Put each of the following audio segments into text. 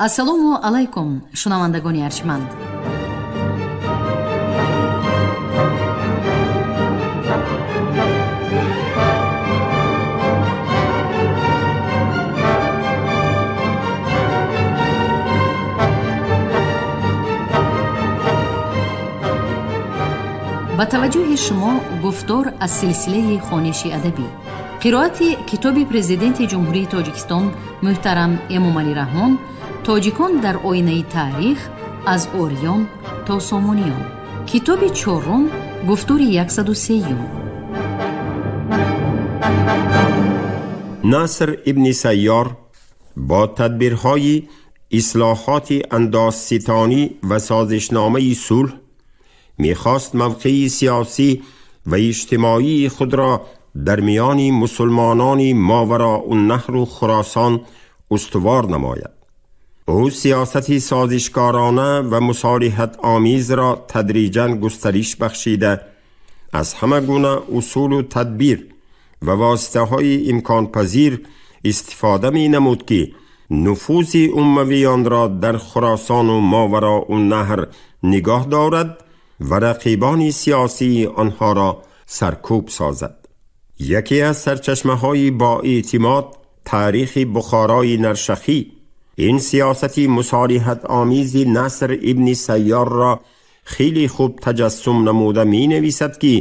Ассалому алайкум, шунавандагони арҷманд. Ба таваҷҷӯҳи шумо гуфтор аз силсилаи хониши адабӣ, қироати китоби Президенти Ҷумҳурии Тоҷикистон муҳтарам Эмомалӣ Раҳмон «Тоҷикон дар оинаи таърих: аз ориён то сомониён», китоби чорум, гуфтори 103-юм. Наср ибни Сайёр бо тадбирҳои ислоҳоти андозситонӣ ва созишномаи сулҳ мехост мавқеи сиёсӣ ва иҷтимоии худро дар миёни мусулмонони Мовароуннаҳру Хуросон устувор намояд. Ӯ сиёсати созишкорона ва мусолиҳатомезро тадриҷан густариш бахшида, аз ҳама гуна усулу тадбир ва воситаҳои имконпазир истифода менамуд, ки нуфузи уммавиёнро дар Хуросону Мовароуннаҳр нигоҳ дорад ва рақибони сиёсии онҳоро саркӯб созад. Яке аз сарчашмаҳои боэътимод, таърихи Бухорои Наршахӣ, ин сиёсати мусолиҳатомези Наср ибни Сайёрро хеле хуб таҷассум намуда менависад, ки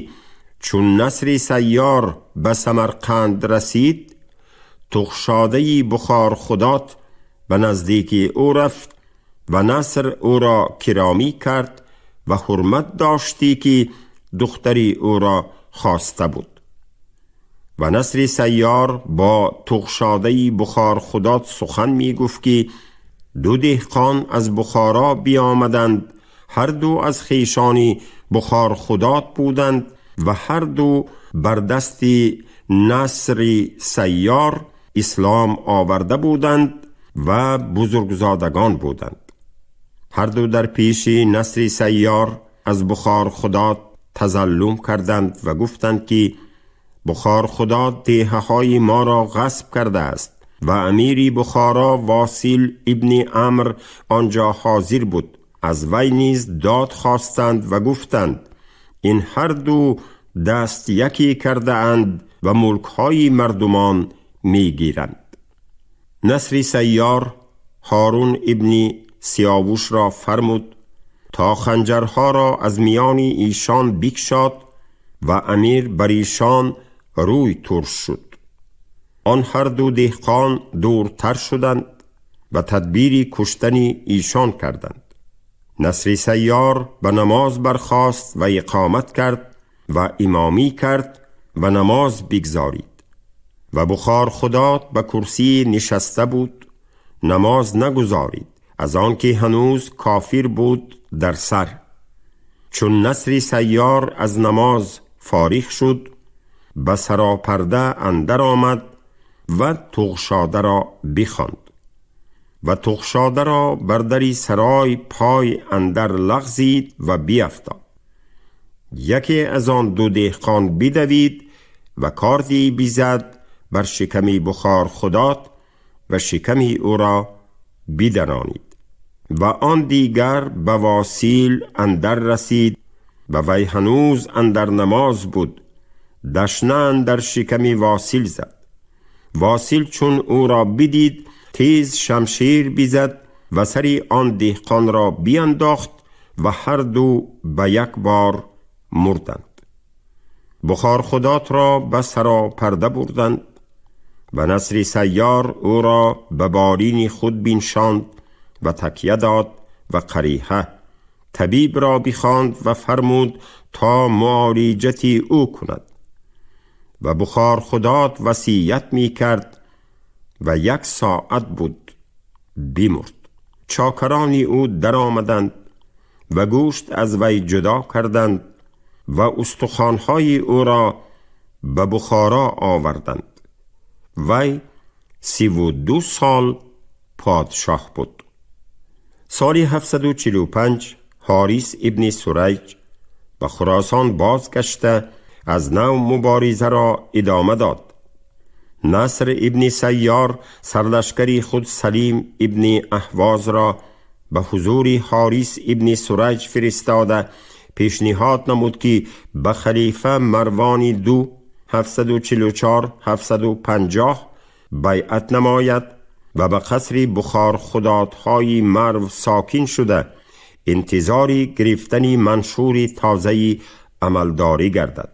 чун Насри Сайёр ба Самарқанд расид, Тухшодаи Бухорхудот ба наздики ӯ рафт ва Наср ӯро киромӣ кард ва ҳурмат доштӣ, ки духтари ӯро хоста буд. Ва Насри Сайёр бо Туғшодаи Бухорхудот сухан мегуфт, ки ду деҳқон аз Бухоро биомаданд, ҳар ду аз хешони Бухорхудот буданд ва ҳар ду бар дасти Насри Сайёр ислом оварда буданд ва бузургзодагон буданд. Ҳар ду дар пеши Насри Сайёр аз Бухорхудот тазаллум карданд ва гуфтанд, ки Бухорхудот деҳаҳои моро ғасб кардааст ва амири Бухоро Восил ибни Амр он ҷо ҳозир буд. Аз вай низ дод хостанд ва гуфтанд: ин ҳар ду даст якӣ кардаанд ва мулкҳои мардумон мегиранд. Насри Сайёр Ҳорун ибни Сиёвушро фармуд, то ханҷарҳоро аз миёни эшон бикшод ва амир бар эшон рӯй турш шуд. Он ҳар ду деҳқон дуртар шуданд ва тадбири куштани эшон карданд. Насри Сайёр ба намоз бархост ва иқомат кард ва имомӣ кард ва намоз бигзорид ва Бухорхудот ба курсӣ нишаста буд, намоз нагузорид, аз он ки ҳанӯз кофир буд дар сар. Чун Насри Сайёр аз намоз фориғ шуд, ба саропарда андар омад ва Туғшодаро бихонд ва Туғшодаро бар дари сарой пой андар лағзид ва биафтод. Яке аз он ду деҳқон бидавид ва корди бизад бар шиками Бухорхудот ва шиками ӯро бидаронид ва он дигар ба Восил андар расид ва вай ҳанӯз андар намоз буд, дашна андар шиками Восил зад. Восил чун ӯро бидид, тез шамшер бизад ва сари он деҳқонро биандохт ва ҳар ду ба як бор мурданд. Бухорхудотро ба саропарда бурданд ва Насри Сайёр ӯро ба борини худ биншонд ва такя дод ва қариҳа табибро бихонд ва фармуд, то муолиҷати ӯ кунад. Ва Бухорхудот васият мекард ва як соат буд, бимурд. Чокарони ӯ даромаданд ва гӯшт аз вай ҷудо карданд ва устухонҳои ӯро ба Бухоро оварданд. Вай 32 сол подшоҳ буд. Соли 745 Ҳорис ибни Сурайҷ ба Хуросон бозгашта, аз нав муборизаро идома дод. Наср ибни Сайёр сарлашкари худ Салим ибни Аҳвозро ба ҳузури Ҳорис ибни Сураҷ фиристода пешниҳод намуд, ки ба халифа Марвони ду 744-750 байъат намояд ва ба қасри бухорхудодҳои Марв сокин шуда интизори гирифтани маншури тозаи амалдорӣ гардад.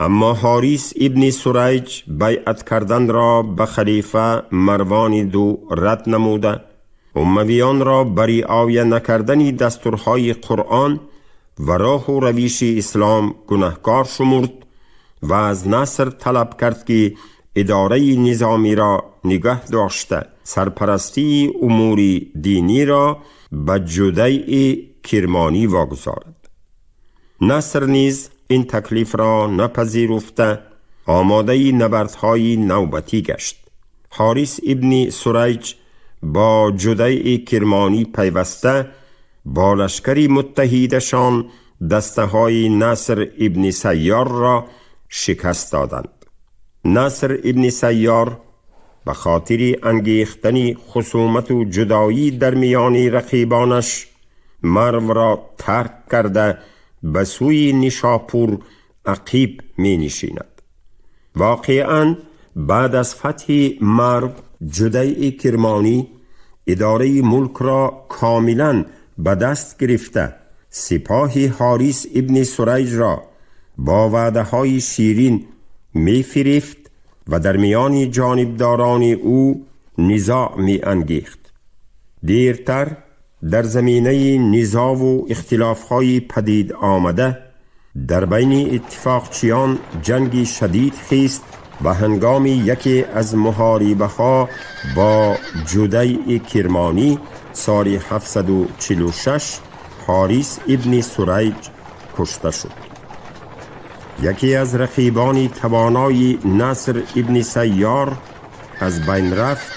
Аммо Ҳорис ибни Сурайҷ байъат карданро ба халифа Марвони ду рад намуда, умавиёнро ба риоя накардани дастурҳои Қуръон ва роҳу равиши ислом гунаҳкор шумурд ва аз Наср талаб кард, ки идораи низомиро нигаҳ дошта, сарпарастии умури диниро ба Ҷудайи Кирмонӣ вогузорад. Наср низ ин таклифро напазируфта, омодаи набардҳои навбатӣ гашт. Ҳорис ибни Сурайҷ бо Ҷудайи Кирмонӣ пайваста, бо лашкари муттаҳидашон дастаҳои Наср ибни Сайёрро шикаст доданд. Наср ибни Сайёр ба хотири ангехтани хусумату ҷудоӣ дар миёни рақибонаш Марвро тарк карда, ба сӯи Нишопур ақиб менишинад. Воқеан, баъд аз фатҳи Марв Ҷудайи Кирмонӣ идораи мулкро комилан ба даст гирифта, сипоҳи Ҳорис ибни Сурайҷро бо ваъдаҳои ширин мефирифт ва дар миёни ҷонибдорони ӯ низоъ меангехт. Дертар дар заминаи низову ихтилофҳои падид омада дар байни иттифоқчиён ҷанги шадид хист ва ҳангоми яке аз муҳорибаҳо бо Ҷудайи Кирмонӣ соли 746 Ҳорис ибни Сурайҷ кушта шуд. Яке аз рақибони тавонои Наср ибни Сайёр аз байн рафт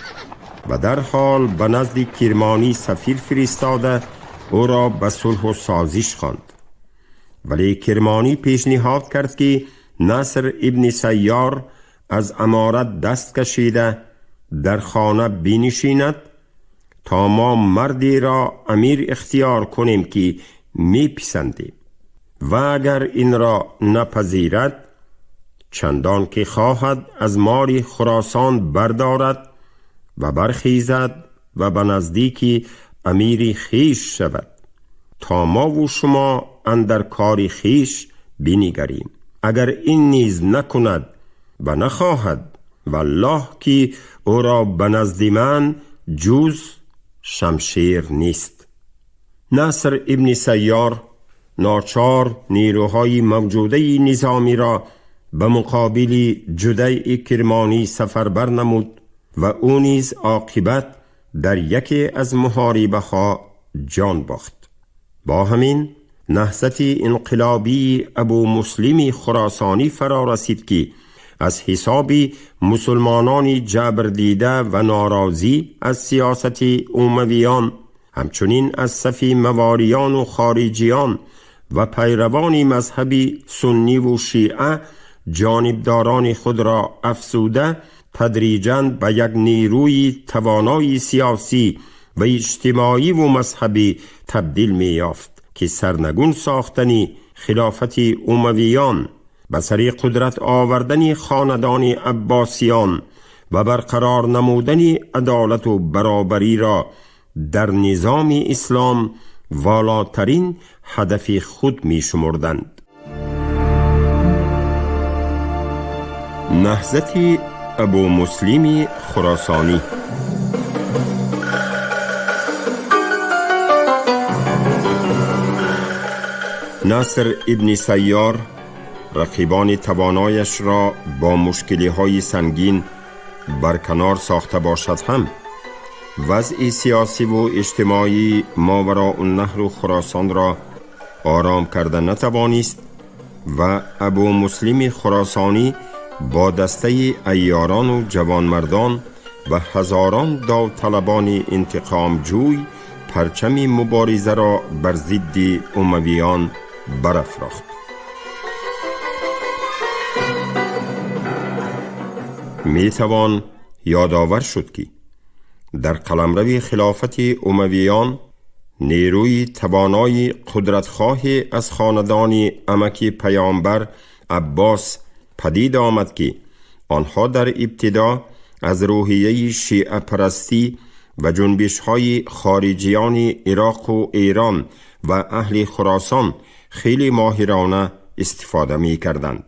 ва дарҳол ба назди Кирмонӣ сафир фиристода, ӯро ба сулҳу созиш хонд. Вале Кирмонӣ пешниҳод кард, ки Наср ибни Сайёр аз аморат даст кашида, дар хона бинишинад, то мо мардеро амир ихтиёр кунем, ки меписандем, ва агар инро напазирад, чандон ки хоҳад аз моли Хуросон бардорад ва бархезад ва ба наздики амири хеш шавад, то мову шумо андар кори хеш бинигарем. Агар ин низ накунад ва нахоҳад, валлоҳ, ки ӯро ба назди ман ҷуз шамшер нест. Наср ибни Сайёр ночор нерӯҳои мавҷудаи низомиро ба муқобили Ҷудайи Кирмонӣ сафарбар намуд ва ӯ низ оқибат дар яке аз муҳорибаҳо ҷон бохт. Бо ҳамин наҳзати инқилобии Абумуслими Хуросонӣ фаро расид, ки аз ҳисоби мусулмонони ҷабрдида ва норозӣ аз сиёсати умавиён, ҳамчунин аз сафи мавориёну хориҷиён ва пайравони мазҳаби сунниву шиа ҷонибдорони худро афзуда, тадриҷан ба як нерӯи тавонои сиёсӣ ва иҷтимоиву мазҳабӣ табдил меёфт, ки сарнагун сохтани хилофати умавиён, ба сари қудрат овардани хонадони Аббосиён ва барқарор намудани адолату баробариро дар низоми ислом волотарин ҳадафи худ мешумурданд. Наҳзати Абумуслими Хуросонӣ. Наср ибни Сайёр рақибони тавонояшро бо мушкилиҳои сангин барканор сохта бошад ҳам, вазъи сиёсиву иҷтимоии Мовароуннаҳру Хуросонро ором карда натавонист ва Абумуслими Хуросонӣ бо дастаи айёрону ҷавонмардон ва ҳазорон довталабони интиқомҷӯй парчами муборизаро бар зидди умавиён барафрохт. Метавон ёдовар шуд, ки дар қаламрави хилофати умавиён нерӯи тавонои қудратхоҳе аз хонадони амаки паёмбар Аббос падид омад, ки онҳо дар ибтидо аз рӯҳияи шиапарастӣ ва ҷунбишҳои хориҷиёни Ироқу Эрон ва аҳли Хуросон хеле моҳирона истифода мекарданд.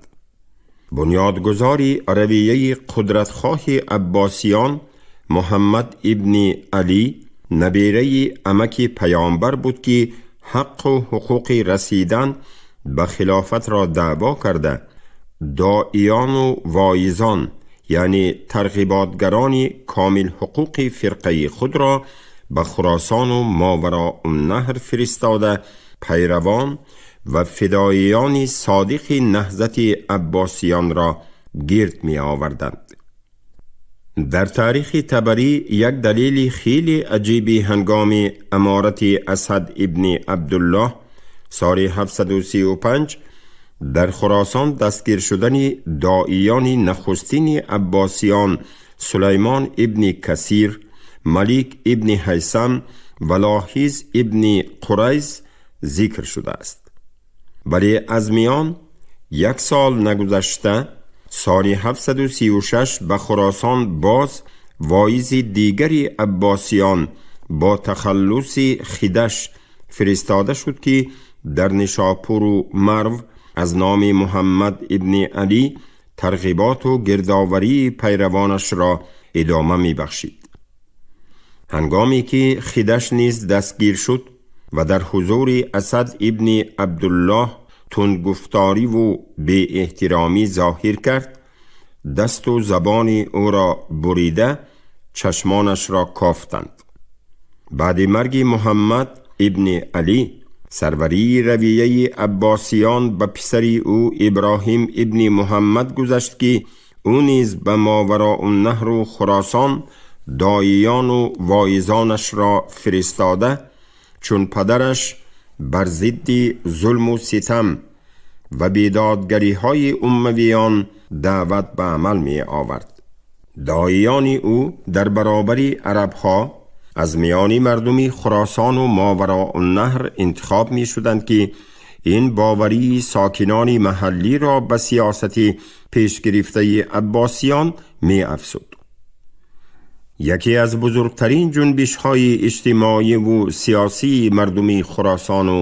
Бунёдгузори равияи қудратхоҳи аббосиён Муҳаммад ибни Алӣ, набераи амаки паёмбар буд, ки ҳаққу ҳуқуқи расидан ба хилофатро даъво карда, доиёну воизон, яъне тарғиботгарони комилҳуқуқи фирқаи худро ба Хуросону Мовароуннаҳр фиристода, пайравон ва фидоиёни содиқи наҳзати аббосиёнро гирд меоварданд. Дар таърихи Табарӣ як далели хеле аҷиби ҳангоми аморати Асад ибни Абдуллоҳ соли 735 дар Хуросон дастгир шудани доиёни нахустини аббосиён Сулаймон ибни Касир, Малик ибни Ҳайсам ва Лоҳиз ибни Қурайз зикр шудааст. Вале аз миён як сол нагузашта, соли 736 ба Хуросон боз воизи дигари аббосиён бо тахаллуси Хидаш фиристода шуд, ки дар Нишопуру Марв аз номи Муҳаммад ибни Алӣ тарғиботу гирдоварии пайравонашро идома мебахшид. Ҳангоме ки Хидаш низ дастгир шуд ва дар ҳузури Асад ибни Абдуллоҳ тундгуфториву беэҳтиромӣ зоҳир кард, дасту забони ӯро бурида, чашмонашро кофтанд. Баъди марги Муҳаммад ибни Алӣ сарварии равияи аббосиён ба писари ӯ Иброҳим ибни Муҳаммад гузашт, ки ӯ низ ба Мовароуннаҳру Хуросон доиёну воизонашро фиристода, чун падараш бар зидди зулму ситам ва бедодгариҳои умавиён даъват ба амал меовард. Доиёни ӯ дар баробари арабҳо аз миёни мардуми Хуросону Мовароуннаҳр интихоб мешуданд, ки ин боварии сокинони маҳаллиро ба сиёсати пешгирифтаи аббосиён меафзуд. Яке аз бузургтарин ҷунбишҳои иҷтимоиву сиёсии мардуми Хуросону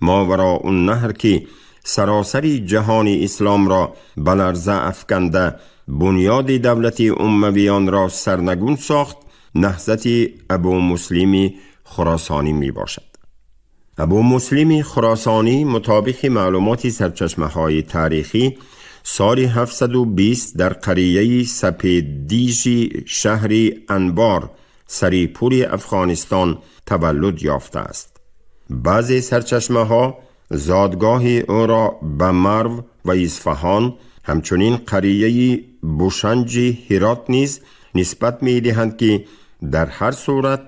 Мовароуннаҳр, ки саросари ҷаҳони исломро ба ларза афканда, бунёди давлати умавиёнро сарнагун сохт, наҳзати Абумуслими Хуросонӣ мебошад. Абумуслими Хуросонӣ мутобиқи маълумоти сарчашмаҳои таърихӣ соли 720 дар қарияи Сапеддижи шаҳри Анбор, Сарипури Афғонистон таваллуд ёфтааст. Баъзе сарчашмаҳо зодгоҳи ӯро ба Марв ва Исфаҳон, ҳамчунин қарияи Бушанҷи Ҳирот низ нисбат медиҳанд, ки дар ҳар сурат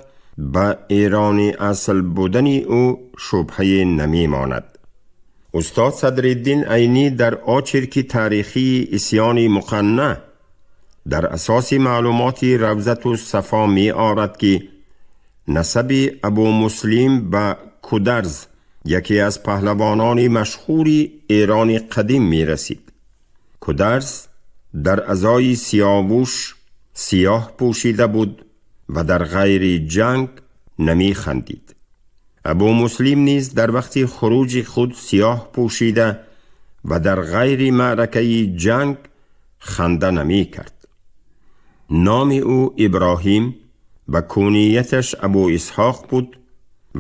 ба эронӣ асл будани ӯ шубҳае намемонад. Устод Садриддин Айнӣ дар очерки таърихии Исьёни Муқанна дар асоси маълумоти Равзату Сафо меорад, ки насаби Абумуслим ба Кударз, яке аз паҳлавонони машҳури Эрони қадим, мерасид. Кударз дар азои Сиёвуш сиёҳ пӯшида буд ва дар ғайри ҷанг намехандид. Абумуслим низ дар вақти хуруҷи худ сиёҳ пӯшида ва дар ғайри маъракаи ҷанг ханда намекард. Номи ӯ Иброҳим ва кунияташ Абу Исҳоқ буд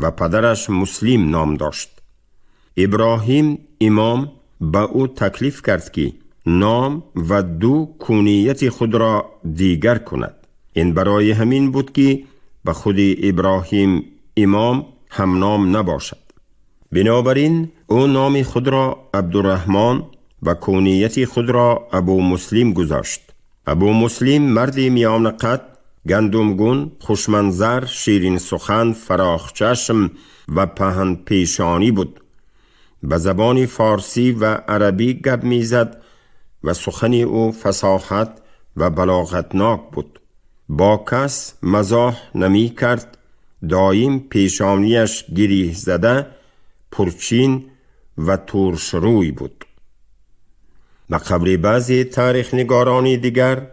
ва падараш Муслим ном дошт. Иброҳим имом ба ӯ таклиф кард, ки ном ва ду кунияти худро дигар кунад. Ин барои ҳамин буд, ки ба худи Иброҳим имом ҳамном набошад. Бинобар ин ӯ номи худро Абдураҳмон ва кунияти худро Абумуслим гузошт. Абумуслим марди миёнақад, гандумгун, хушманзар, ширинсухан, фарохчашм ва паҳнпешонӣ буд. Ба забони форсӣ ва арабӣ гап мезад ва сухани ӯ фасоҳат و بلاغتناک بود. با کس مزاح نمی کرد، دایم پیشانیش گریه زده، پرچین و ترشروی بود. به قول بعضی تاریخ نگاران دیگر،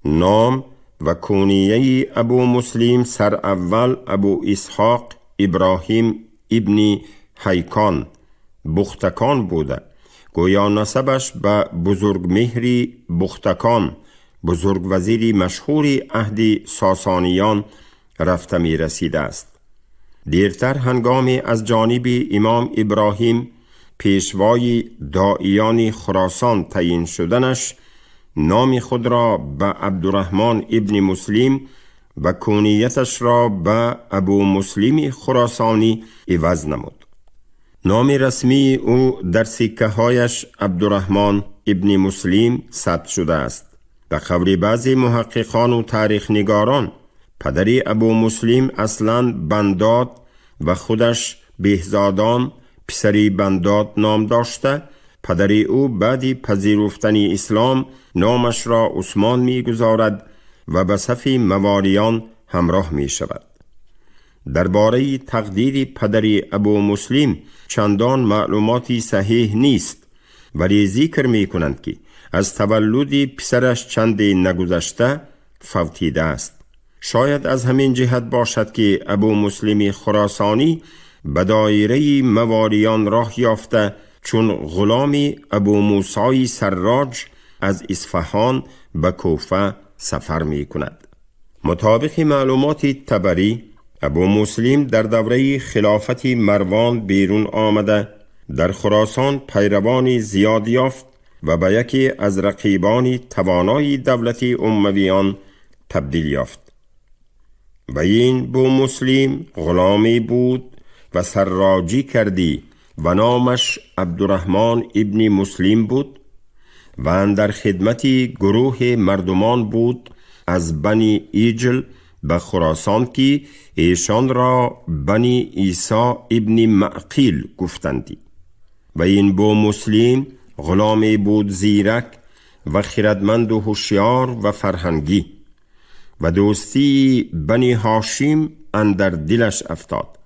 نام و کنیه ابو مسلم سر اول ابو اسحاق ابراهیم ابن حیکان بختکان بوده، گویا نسبش به بزرگ مهری بختکان، بزرگ وزیر مشهور عهد ساسانیان رفته می رسیده است. دیرتر هنگام از جانب امام ابراهیم پیشوای داعیان خراسان تعیین شدنش، نام خود را به عبدالرحمن ابن مسلم و کنیتش را به ابو مسلم خراسانی عوض نمود. نام رسمی او در سکه هایش عبدالرحمن ابن مسلم ثبت شده است. به قول بعضی محققان و تاریخ نگاران، پدر ابو مسلم اصلا بنداد و خودش بهزادان پسری بنداد نام داشته. پدر او بعد پذیرفتن اسلام نامش را عثمان میگذارد و به صف موالیان همراه می شود. درباره تقدیر پدر ابو مسلم چندان معلوماتی صحیح نیست، ولی ذکر می کنند که از تولد پسرش چندی نگذشته فوتیده است. شاید از همین جهت باشد که ابو مسلم خراسانی به دایره موالیان راه یافته، چون غلام ابو موسی سراج از اصفهان به کوفه سفر می کند. مطابق معلومات طبری، ابو مسلم در دوره خلافت مروان بیرون آمده، در خراسان پیروان زیاد یافت و به یکی از رقیبان توانای دولت امویان تبدیل یافت. و این بو مسلم غلامی بود و سراجی کردی و نامش عبدالرحمن ابن مسلم بود و اندر خدمت گروه مردمان بود از بنی ایجل به خراسان که ایشان را بنی عیسی ابن معقیل گفتندی. و این بو مسلم غلامی بود زیرک و خردمند و هوشیار و فرهنگی و دوستی بنی هاشم اندر دلش افتاد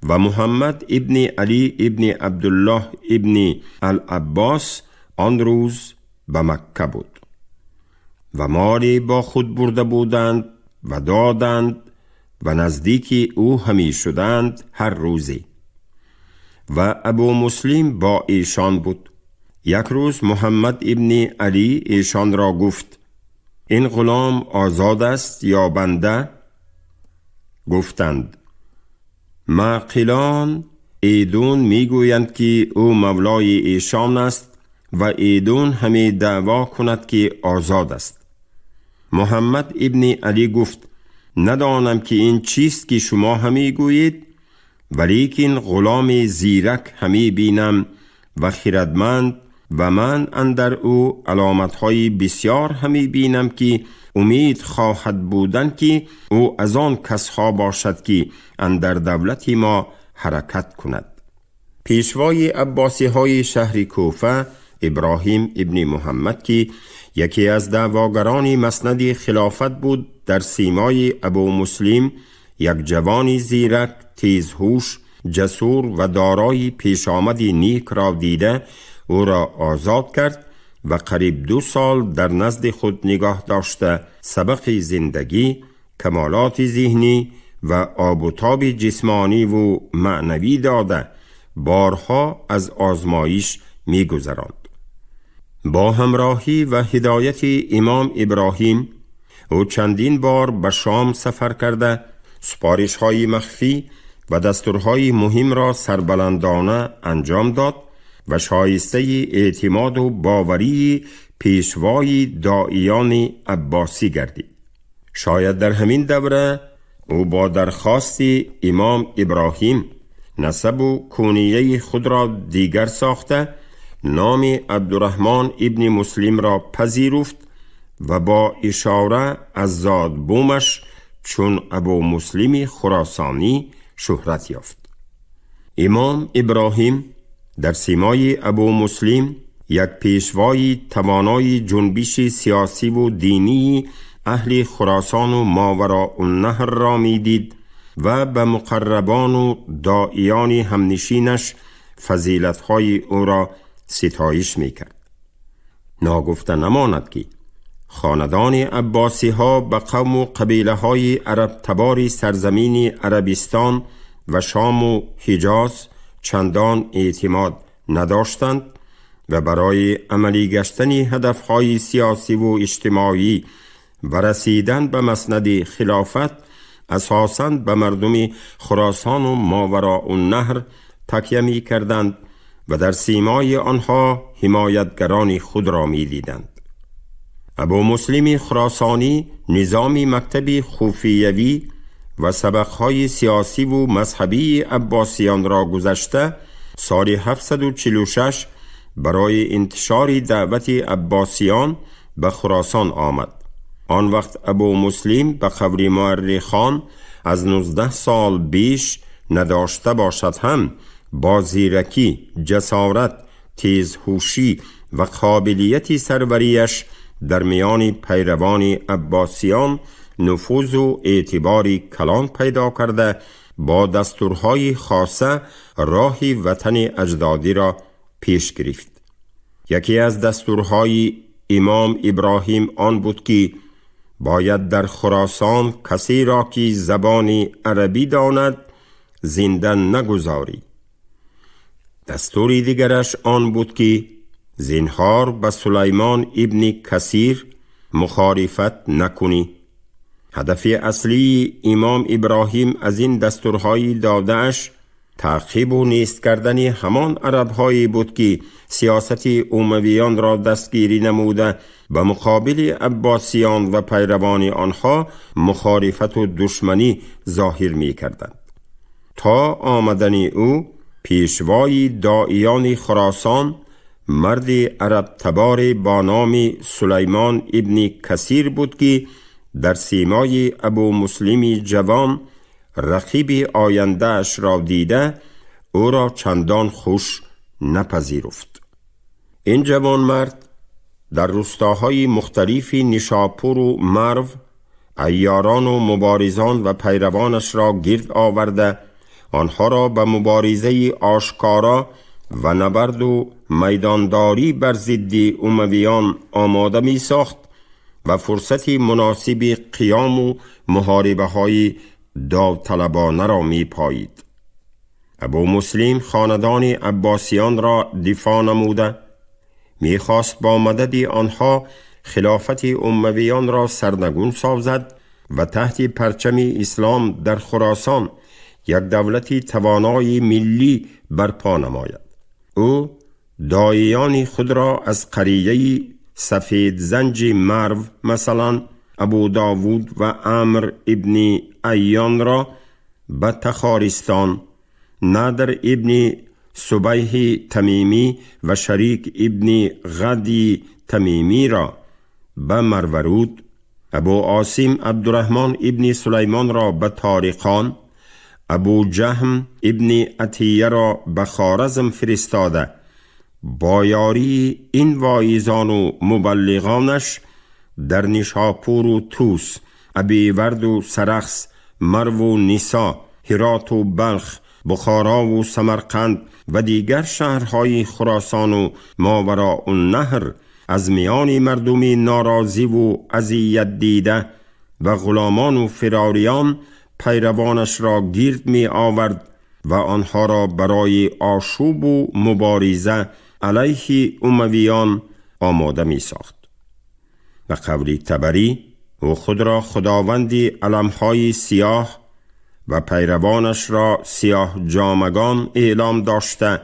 و محمد ابن علی ابن عبدالله ابن العباس آن روز به مکه بود و مالی با خود برده بودند و دادند و نزدیک او همی شدند هر روزی و ابو مسلم با ایشان بود. یک روز محمد ابن علی ایشان را گفت: این غلام آزاد است یا بنده؟ گفتند: معقلان ایدون میگویند که او مولای ایشان است و ایدون همی دعوا کند که آزاد است. محمد ابن علی گفت: ندانم که این چیست که شما همی گویید، ولیکن غلام زیرک همی بینم و خردمند و من اندر او علامتهای بسیار همی بینم که امید خواهد بودن که او از آن کسها باشد که اندر دولت ما حرکت کند. پیشوای عباسی های شهر کوفه ابراهیم ابن محمد که یکی از دعواگران مسند خلافت بود، در سیمای ابو مسلم یک جوان زیرک، تیزهوش، جسور و دارای پیشامد نیک را دیده او را آزاد کرد و قریب 2 سال در نزد خود نگاه داشته سبق زندگی، کمالات ذهنی و آب و تاب جسمانی و معنوی داده بارها از آزمایش می‌گذراند. با همراهی و هدایت امام ابراهیم او چندین بار به شام سفر کرده سپارش‌های مخفی و دستورهای مهم را سربلندانه انجام داد و شایسته اعتماد و باوری پیشوای داعیان عباسی گردید. شاید در همین دوره او با درخواست امام ابراهیم نسب و کنیه خود را دیگر ساخته نام عبدالرحمن ابن مسلم را پذیرفت و با اشاره از زاد بومش چون ابو مسلم خراسانی شهرت یافت. امام ابراهیم در سیمای ابو مسلم یک پیشوای توانای جنبش سیاسی و دینی اهل خراسان و ماوراء النهر را میدید و به مقربان و داعیان همنشینش فضیلت‌های او را ستایش میکرد. ناگفته نماند که خاندان عباسی ها به قوم و قبیله های عرب تبار سرزمین عربستان و شام و حجاز چندان اعتماد نداشتند و برای عملی گشتن هدفهای سیاسی و اجتماعی و رسیدن به مسند خلافت اساساً به مردم خراسان و ماوراء النهر تکیه می کردند و در سیمای آنها حمایتگران خود را می دیدند. ابو مسلم خراسانی نظام مکتب خفیوی و سبقهای سیاسی و مذهبی عباسیان را گذشته سال 746 برای انتشار دعوت عباسیان به خراسان آمد. آن وقت ابو مسلم به قول مورخان از 19 سال بیش نداشته باشد هم با زیرکی، جسارت، تیزهوشی و قابلیت سروریش در میان پیروان عباسیان نفوذ و اعتبار کلان پیدا کرده با دستورهای خاصه راه وطن اجدادی را پیش گرفت. یکی از دستورهای امام ابراهیم آن بود که باید در خراسان کسی را که زبان عربی داند زنده نگذاری. دستور دیگرش آن بود که زینهار به سلیمان ابن کثیر مخالفت نکنی. هدف اصلی امام ابراهیم از این دستورهای داده‌اش تعقیب و نیست کردن همان عربهایی بود که سیاست امویان را دستگیری نموده به مقابل عباسیان و پیروان آنها مخالفت و دشمنی ظاهر می کردند. تا آمدن او پیشوای داعیان خراسان مرد عرب تبار با نام سلیمان ابن کثیر بود که در سیمای ابو مسلم جوان رقیب آینده‌اش را دیده او را چندان خوش نپذیرفت. این جوان مرد در روستاهای مختلف نشاپور و مرو عیاران و مبارزان و پیروانش را گرد آورده آنها را به مبارزه آشکارا و نبرد و میدانداری بر ضد امویان آماده می ساخت و فرصت مناسب قیام و محاربه های داوطلبانه را می پایید. ابو مسلم خاندان عباسیان را دفاع نموده می خواست با مدد آنها خلافت امویان را سرنگون سازد و تحت پرچم اسلام در خراسان یک دولت توانای ملی برپا نماید. او داعیان خود را از قریه سفید زنج مرو مثلا ابو داوود و عمرو ابن ایان را به تخارستان، نادر ابن صبیح تمیمی و شریک ابن غدی تمیمی را به مرورود، ابو عاصم عبدالرحمن ابن سلیمان را به تاریخان، ابو جهم ابن عطیه را به خوارزم فرستاده با یاری این واعظان و مبلغانش در نیشاپور و توس، ابیورد و سرخس، مرو و نیسا، هرات و بلخ، بخارا و سمرقند و دیگر شهرهای خراسان و ماوراء النهر از میان مردم ناراضی و اذیت دیده و غلامان و فراریان پیروانش را گرد می آورد و آنها را برای آشوب و مبارزه علیه امویان آماده می ساخت. به قول طبری او خود را خداوند علمهای سیاه و پیروانش را سیاه جامگان اعلام داشته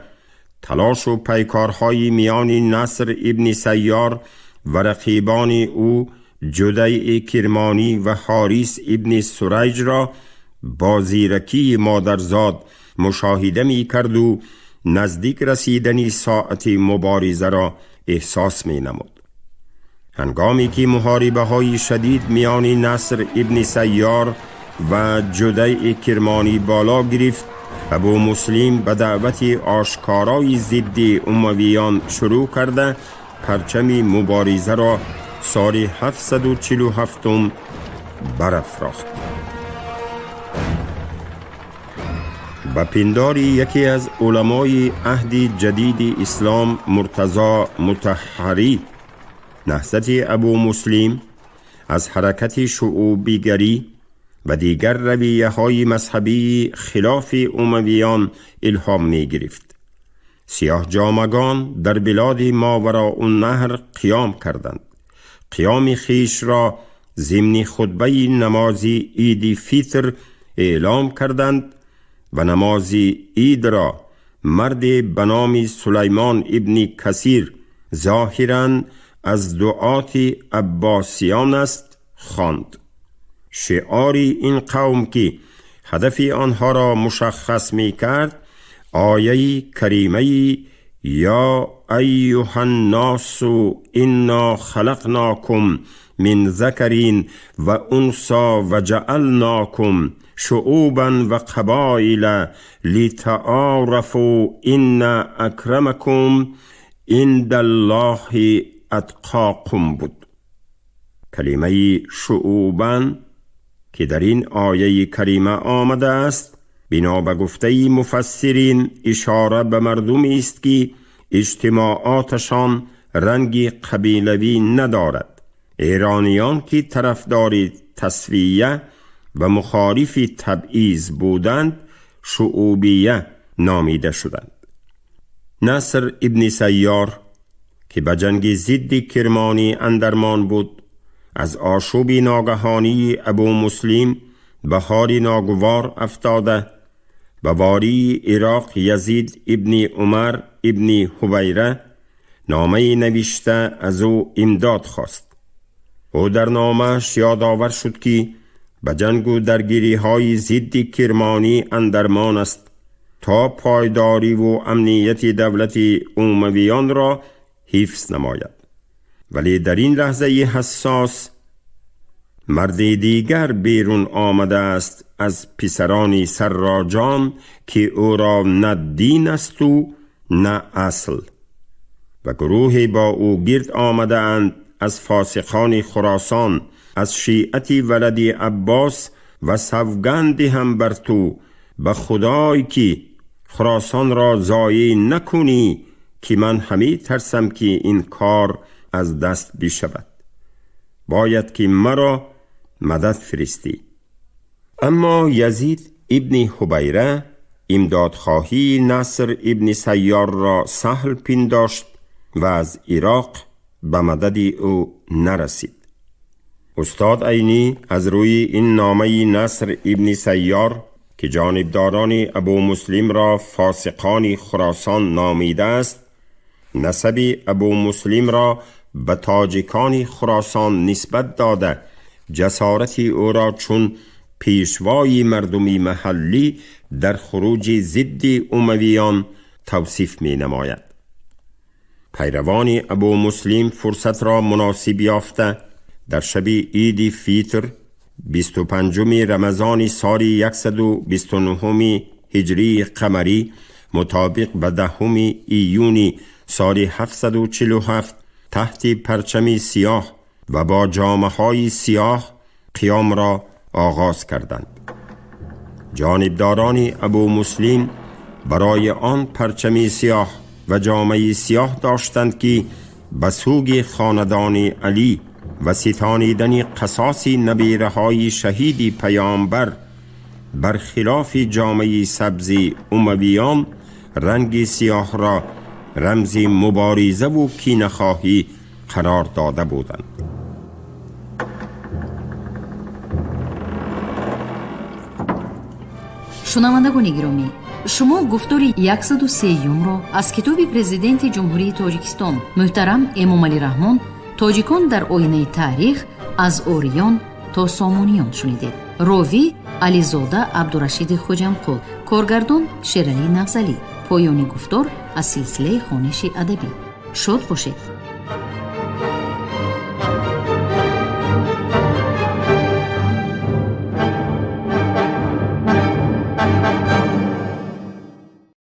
تلاش و پیکارهای میان نصر ابن سیار و رقیبان او جدیع کرمانی و حاریس ابن سریج را با زیرکی مادرزاد مشاهده می کرد و نزدیک رسیدن ساعت مبارزه را احساس می نمود. هنگامی که محاربه های شدید میان نصر ابن سیار و جدیع کرمانی بالا گرفت، Абу Муслим ба даъвати ошкорои зидди умавиён шурӯъ карда, парчами муборизаро соли 747 барафрохт. Ба пиндори яке аз уламои аҳди ҷадиди ислом Муртазо Мутаҳҳарӣ, наҳзати Абу Муслим аз ҳаракати шуъубигарӣ ва дигар равияҳои мазҳабии хилофи умавиён илҳом мегирифт. Сиёҳҷомагон дар билоди Мовароуннаҳр қиём карданд. Қиёми хишро зимни хутбаи намози иди фитр эълом карданд ва намози идро марде ба номи Сулаймон ибни Касир, зоҳиран аз дуоти аббосиён аст, хонд. Шиори ин қавм, ки ҳадафи онҳоро мушаххас мекард, ояи каримаи «Ё айюҳа нносу инна халақнокум мин закарин ва унса ва ҷаалнокум шуъубан ва қабоила литаорафу инна акрамакум индаллоҳи атқоқум» буд. Калимаи шуъубан, ки дар ин ояи карима омадааст, бино ба гуфтаи муфассирин, ишора ба мардумест, ки иҷтимооташон ранги қабилавӣ надорад. Эрониён, ки тарафдори тасвия ва мухолифи табъиз буданд, шуъубия номида шуданд. Наср ибни Сайёр, ки ба ҷанги зидди Кирмонӣ андармон буд, аз ошӯби ногаҳонии Абу Муслим ба ҳоли ногувор афтода, ба вории Ироқ Язид ибни Умар ибни Ҳубайра номае навишта, аз ӯ имдод хост. Ӯ дар номааш ёдовар шуд, ки ба ҷангу даргириҳои зидди Кирмонӣ андармон аст, то пойдориву амнияти давлати умавиёнро ҳифз намояд. Вале дар ин лаҳзаи ҳассос марди дигар берун омадааст аз писарони сарроҷон, ки ӯро на дин асту на асл, ва гурӯҳе бо ӯ гирд омадаанд аз фосиқони Хуросон, аз шиати валади Аббос, ва савганди ҳам бар ту ба Худой, ки Хуросонро зоеъ накунӣ, ки ман ҳамӣ тарсам, ки ин кор аз даст бишавад. Бояд ки маро мадад фиристӣ. Аммо Язид ибни Ҳубайра имдодхоҳии Наср ибни Сайёрро саҳл пиндошт ва аз Ироқ ба мадади ӯ нарасид. Устод Айнӣ аз рӯи ин номаи Наср ибни Сайёр, ки ҷонибдорони Абу Муслимро фосиқони Хуросон номидааст, насаби Абу Муслимро ба тоҷикони Хуросон нисбат дода, ҷасорати ӯро чун пешвои мардуми маҳаллӣ дар хуруҷи зидди умавиён тавсиф менамояд. Пайравони Абу Муслим фурсатро муносиб ёфта, дар шаби иди фитр, 25-уми рамазони соли 129-уми ҳиҷрии қамарӣ, мутобиқ ба 10-уми июни соли 747, таҳти парчами сиёҳ ва бо ҷомаҳои сиёҳ қиёмро оғоз карданд. Ҷонибдорони Абу Муслим барои он парчами сиёҳ ва ҷомаи сиёҳ доштанд, ки ба сӯги хонадони Алӣ ва ситонидани қасоси набираҳои шаҳиди паёмбар, бар хилофи ҷомаи сабзи умавиён, ранги сиёҳро рамзи муборизаву кинахоҳӣ қарор дода буданд. Шунавандагони гиромӣ, шумо гуфтори 103-юмро аз китоби Президенти Ҷумҳурии Тоҷикистон муҳтарам Эмомалӣ Раҳмон «Тоҷикон дар оинаи таърих: аз ориён то сомониён» шунидед. Ровӣ Ализода Абдурашиди Хоҷамқул, коргардон Шералӣ Нағзалӣ. Поёни гуфтор аз силсилаи хониши адабӣ. Шод бошед.